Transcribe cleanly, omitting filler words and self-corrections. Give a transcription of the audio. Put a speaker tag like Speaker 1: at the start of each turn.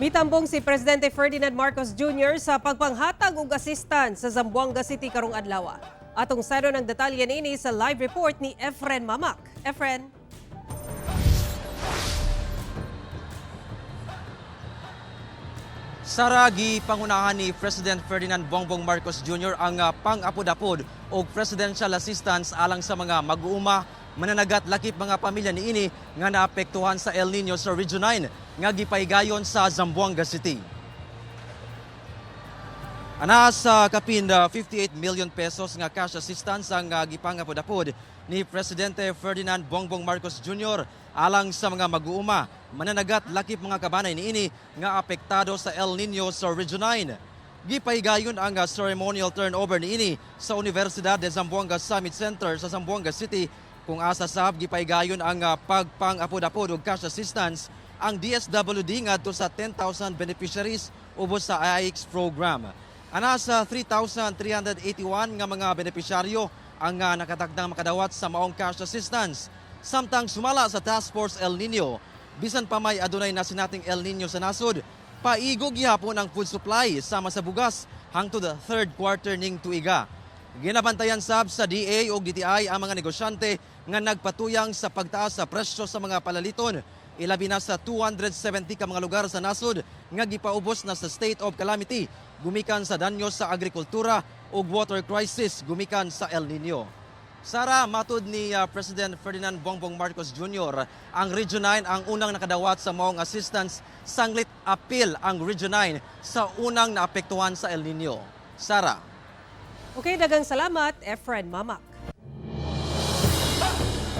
Speaker 1: Mitambong si Presidente Ferdinand Marcos Jr. sa pagpanghatag og assistance sa Zamboanga City karong adlaw. Atong sayron ang detalye niini sa live report ni Efren Mamak. Efren.
Speaker 2: Sara, gipangunahan ni President Ferdinand Bongbong Marcos Jr. ang pang-apod-apod og presidential assistance alang sa mga mag-uuma, mananagat lakip mga pamilya niini nga naapektuhan sa El Nino sa Region 9 nga gipahigayon sa Zamboanga City. Ana sa kapin 58 million pesos nga cash assistance ang gipangapod-apod ni Presidente Ferdinand Bongbong Marcos Jr. alang sa mga mag-uuma, mananagat lakip mga kabanay niini nga apektado sa El Nino sa Region 9. Gipahigayon ang ceremonial turnover niini sa Universidad de Zamboanga Summit Center sa Zamboanga City, kung asa sab gipahigayon ang pagpangapod-apod og cash assistance ang DSWD ngadto sa 10,000 beneficiaries ubos sa AICS program. Ana sa 3,381 nga mga benepisyaryo ang nakatakdang makadawat sa maong cash assistance. Samtang sumala sa Task Force El Nino, bisan pa may adunay nasinating El Nino sa nasod, paigog gihapon ang food supply sama sa bugas hangtod the third quarter ning tuiga. Ginabantayan sab sa DA o DTI ang mga negosyante nga nagpatuyang sa pagtaas sa presyo sa mga palaliton. Ilabi na sa 270 ka mga lugar sa nasod nga gipaubos na sa state of calamity gumikan sa danyo sa agrikultura ug water crisis gumikan sa El Nino. Sara, matud ni President Ferdinand Bongbong Marcos Jr., ang Region 9 ang unang nakadawat sa maong assistance, sanglit apil ang Region 9 sa unang naapektuhan sa El Nino. Sara.
Speaker 1: Okay, daghang salamat, Efren Mamak.